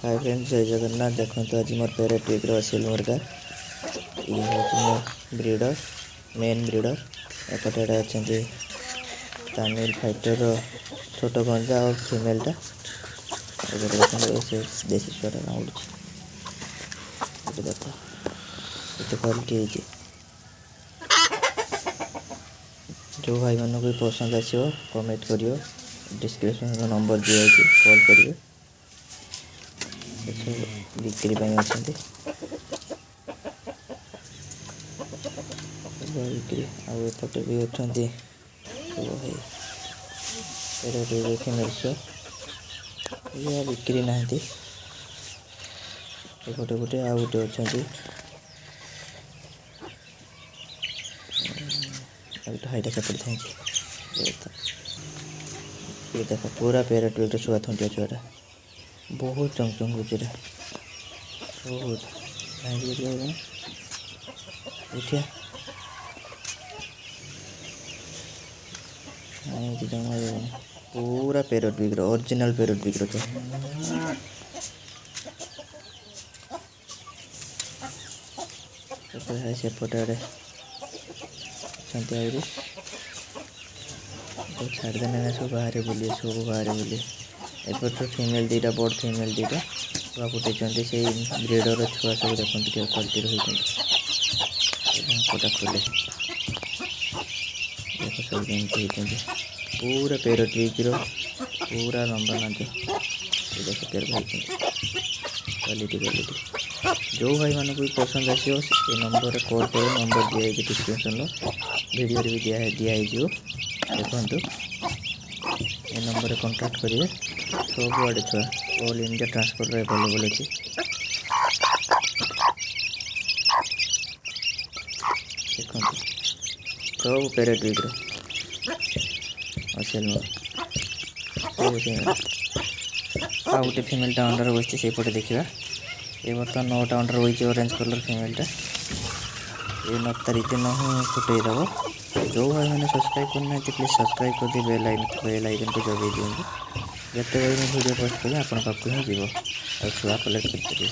ହାଏ friend, ଜୟ ଜଗନ୍ନାଥ। ଦେଖନ୍ତୁ, ଆଜି ମୋର ପ୍ୟାରେଟ୍ ବିଗ୍ର ଅସିଲ ମୁର୍ଗା। ଇଏ ହେଉଛି ମୋ ବ୍ରିଡ଼ର, ମେନ୍ ବ୍ରିଡ଼ର। ଏପଟେ ଆଡ଼େ ଅଛନ୍ତି ତାମିଲ ଫାଇଟରର ଛୋଟ ଗଞ୍ଜା ଆଉ ଫିମେଲଟା। ଏପଟେ ଦେଖନ୍ତୁ, ସେ ଦେଶୀ ଛୁଆଟା କାମୁଡ଼ୁଛି। ଏଠି ଦେଖ, କେତେ କ୍ୱାଲିଟି ହେଇଛି। ଯେଉଁ ଭାଇମାନଙ୍କୁ ବି ପସନ୍ଦ ଆସିବ, କମେଣ୍ଟ କରିବ। ଡିସ୍କ୍ରିପ୍ସନ୍ରେ ନମ୍ବର ଦିଆହେଇଛି, କଲ୍ କରିବେ। ଏସବୁ ବିକ୍ରି ପାଇଁ ଅଛନ୍ତି, ସବୁ ବିକ୍ରି। ଆଉ ଏପଟେ ବି ଅଛନ୍ତି ସବୁ ଭାଇ, ଏଇଟା ଫିମେଲ୍ ଛୁଆ, ଇଏ ବିକ୍ରି ନାହାନ୍ତି। ଏପଟେ ଗୋଟେ ଆଉ ଗୋଟେ ଅଛନ୍ତି, ଆଉ ଗୋଟେ ହାଇଟା ସେପଟେ ଥାଇଛି। ଇଏ ଦେଖ, ପୁରା ପ୍ୟାରେଟ୍ ବିଗ୍ର ଛୁଆ, ଥଣ୍ଟିଆ ଛୁଆଟା। ବହୁତ ଚଙ୍ଗଚଙ୍ଗ ହେଉଛି ଏଇଟା, ବହୁତ। କାହିଁକି ଏଠିଆ ନାଇଁ, ଜମା ଦେବନି। ପୁରା ପ୍ୟାରେଟ୍ ବିଗ୍ର, ଅରିଜିନାଲ୍ ପ୍ୟାରେଟ୍ ବିଗ୍ର ଛୁଆ। ତାପରେ ସେପଟେ ଆଡ଼େ ଅଛନ୍ତି ଆହୁରି। ଛାଡ଼ିଦେଲେ ନା ସବୁ ବାହାରେ ବୁଲିବେ, ସବୁ ବାହାରେ ବୁଲିବେ। ଏପଟରୁ ଫିମେଲ୍ ଦୁଇଟା, ବଡ଼ ଫିମେଲ୍ ଦୁଇଟା ଛୁଆ ଫୁଟେଇଛନ୍ତି। ସେଇ ବ୍ରିଡ଼ର ଛୁଆ ସବୁ ଦେଖନ୍ତୁ, ଟିକେ କ୍ୱାଲିଟିର ହେଇଛନ୍ତି। ଢାଙ୍କଟା ଖୋଲେ, ଦେଖ ସବୁ କେମିତି ହେଇଛନ୍ତି। ପୁରା ପ୍ୟାରେଟ୍ ବିଗ୍ର, ପୁରା ଲମ୍ବା ଲାଞ୍ଜ। ଦେଖ କେତେ ହେଇଛନ୍ତି, କ୍ୱାଲିଟି କ୍ୱାଲିଟି। ଯେଉଁ ଭାଇମାନଙ୍କୁ ବି ପସନ୍ଦ ଆସିବ, ସେ ନମ୍ବରରେ କଲ୍ କରିବେ। ନମ୍ବର ଦିଆହେଇଛି ଡିସ୍କ୍ରିପ୍ସନ୍ର, ଭିଡ଼ିଓରେ ବି ଦିଆହେଇଯିବ। ଦେଖନ୍ତୁ, ଏ ନମ୍ବରରେ କଣ୍ଟାକ୍ଟ କରିବେ। ସବୁଆଡ଼େ ଛୁଆ ଅଲ୍ ଇଣ୍ଡିଆ ଟ୍ରାନ୍ସପୋର୍ଟରେ ଆଭେଲେବଲ୍ ଅଛି। ଦେଖନ୍ତୁ, ସବୁ ପ୍ୟାରେଟ୍ ବିଗ୍ର ଅଛି, ସବୁ ସେ। ଆଉ ଗୋଟେ ଫିମେଲଟା ଅଣ୍ଡାରେ ବସିଛି, ସେଇପଟେ ଦେଖିବା। ଏ ବର୍ତ୍ତମାନ 9ଟା ଅଣ୍ଡାରେ ବସିଛି, ଅରେଞ୍ଜ କଲର୍ ଫିମେଲଟା। ଏ 9 ତାରିଖ ଦିନ ହିଁ ଫୁଟେଇ ଦେବ। ଯେଉଁ ଭାଇମାନେ ସବସ୍କ୍ରାଇବ୍ କରିନାହାନ୍ତି, ପ୍ଲିଜ୍ ସବସ୍କ୍ରାଇବ୍ କରିଦେଇ ବେଲ୍ ଆଇକନ୍କୁ ଜଗାଇ ଦିଅନ୍ତୁ। ଯେତେବେଳେ ମୁଁ ଭିଡ଼ିଓ ପୋଷ୍ଟ କରିବି, ଆପଣଙ୍କ ପାଖକୁ ହିଁ ଯିବ ଆଉ ଛୁଆ କଲେକ୍ଟ କରିପାରିବେ।